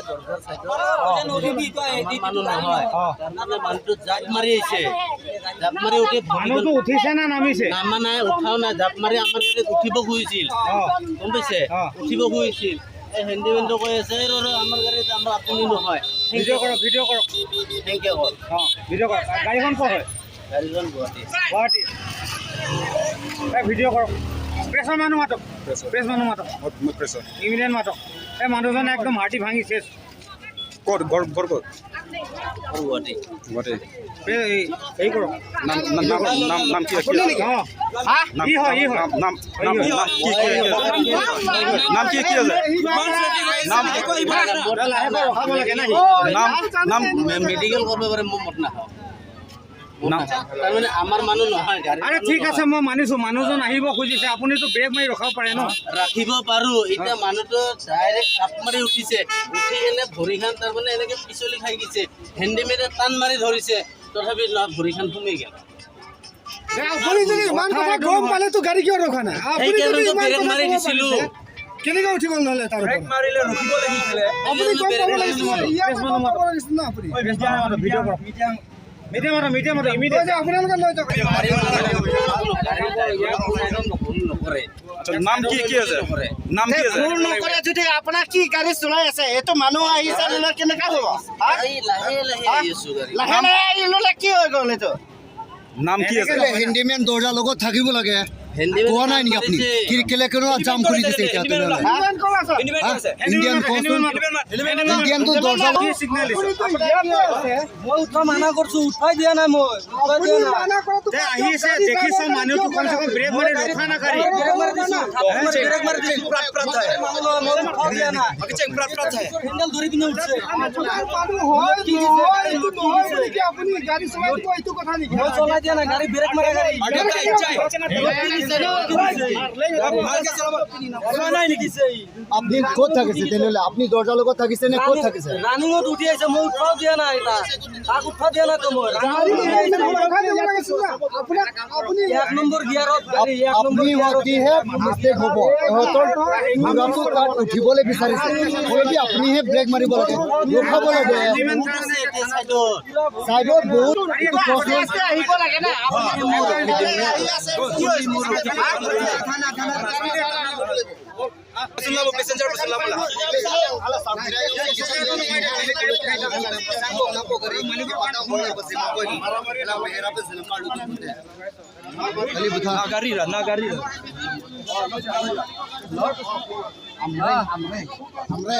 দৰজাৰ চাইডত আমাৰ মানুহ নহয়। তাৰমানে মানুহটো জাপ মাৰি আহিছে, জাপ মাৰি উঠি মানুহটো উঠিছে না নামিছে? নামা নাই, উঠাও নাই। জাপ মাৰি আমাৰ গাড়ীত উঠিব খুজিছিল। গম পাইছে? উঠিব খুজিছিল। এই হেণ্ডিমেনটো কৈ আছে, "এই ৰ ৰ, আমাৰ গাড়ীত আমাৰ আপুনি নহয়।" ভিডিঅ' কৰক, ভিডিঅ' কৰক। সেনেকে হ'ল। অঁ, ভিডিঅ' কৰক। গাড়ীখন ক'ত হয়? গাড়ীখন গুৱাহাটী। গুৱাহাটী। এই ভিডিঅ' কৰক। প্ৰেছৰ মানুহ মাতক, প্ৰেছ মানুহ মাতক। মই প্ৰেছৰ। ইমিডিয়েট মাতক। এই মানুহজনে একদম হাৰ্টি ভাঙি শেষ। ক'ত ঘৰ? ঘৰ ক'ত? গুৱাহাটী। গুৱাহাটী। এই কৰক। নাম নাম নাম নাম নাম কি? অঁ। নাম ই হয়, ই হয়। নাম নাম নাম নাম কি কি নাম কি কি আছে নাম? লাহেকৈ ৰখাব লাগে না সি। নাম নাম মেডিকেল কৰিব পাৰে, মই মদ নাখাওঁ। নাম? তাৰমানে আমাৰ মানুহ নহয় গাড়ী। আৰে ঠিক আছে, মই মানিছো, মানুহজন আহিব খুজিছে, আপুনিতো ব্ৰেক মাৰি ৰখাব পাৰে ন? ৰাখিব পাৰো। এতিয়া মানুহটো ডাইৰেক্ট জাপ মাৰি উঠিছে, উঠি কেনে ভৰিখন তাৰমানে এনেকে পিছলি খাই গৈছে। হেণ্ডিমেনে টান মাৰি ধৰিছে, তথাপি ন ভৰিখন সোমাই গ'ল। আপুনি যদি ইমান কথা গম পালে তো গাড়ী কিয় ৰখা নাই আপুনি? যদি সেইকাৰণেতো ইমান ব্ৰেক কথা মাৰি ক'ব দিছিলো। পাৰিছে, কেনেকৈ উঠি গ'ল নহ'লে তাৰ ওপৰত? মাৰিলে ৰখিব লাগিছিলে। আপুনি গম পাব লাগিছিল, ইয়াতে গম পাব লাগিছিল ন আপুনি। ভিডিঅ' কৰক, মিডিয়া মাতক, মিডিয়া মাতক, লৈ ইমিডিয়েট। যাওক, আপোনালোকে লৈ যাওক। ভুল নকৰে। আচ্ছা, নাম কি কি আছে? নাম কি আছে? ভুল নকৰে যদি আপোনাৰ কি গাড়ী চলাই আছে? এইটো মানুহ আহিছে, ল'লে কেনেকা হ'ব, হা? এই লাহে লাহে আহি আছো গাড়ী। লাহে লাহে আহি ল'লে কি হৈ গ'ল এইটো? নাম কি আছে? হেণ্ডিমেন দৰ্জাৰ লগত থাকিব লাগে। হেণ্ডিমেনে কোৱা নাই নেকি আপুনি? মাৰিছে। কি কেলে কেনেকুৱা জাম কৰি দিছে এতিয়া তেনেহ'লে? ইমান ক'ত আছে? ইণ্ডিয়ান কচোন, ইণ্ডিয়ানটো দৰ্জা কি চিগনেল দিছে? আপুনিতো ইয়াতে আছে। মই উঠা মানা কৰিছো, উঠাই দিয়া নাই মই। উঠাই আপুনি দিয়া নাই। মানা কৰাটো যে আহিছে, দেখিছে মানুহটো, কমচে কম ব্ৰেক মাৰি ৰখা না গাড়ী। ব্ৰেক মাৰি দিছো, ব্ৰেক মাৰি দিছো। মানুহ নহয়, মই উঠাও দিয়া নাই। হেণ্ডেল ধৰি পিনে উঠছে। আপোনাৰ মানুহ হয় নহয়, এইটো নহয় বুলি কি আপুনি গাড়ী চলাই দিব, এইটো কথা নেকি? মই চলাই দিয়া নাই গাড়ী, ব্ৰেক মাৰা গাড়ী। চলোৱা নাই নেকি? আপুনি ক'ত থাকিছে তেনেহ'লে? আপুনি দৰ্জাৰ লগত থাকিছে নে ক'ত থাকিছে? ৰানিঙত উঠি আহিছে, মই উঠাও দিয়া নাই তাক। তাক উঠা দিয়া নাই তো মই। গাড়ী ৰখাই দিব লাগিছিল না আপোনাক আপুনি। এক নম্বৰ গিয়াৰত গাড়ী, এক নম্বৰ আপুনি গিয়াৰত। হোৱাটিহে মিষ্টেক হ'ব। ইহঁতৰ ঘোঁৰাটো তাত উঠিবলৈ বিচাৰিছে অলৰেডি, আপুনিহে ব্ৰেক মাৰিব লাগে, ৰখাব লাগে। আছে এতিয়া চাইডত। চাইডত বহুত এইটো প্ৰশ্ন। আহিব লাগে না আপুনি। আহি আছে, কি হৈছে? আমৰা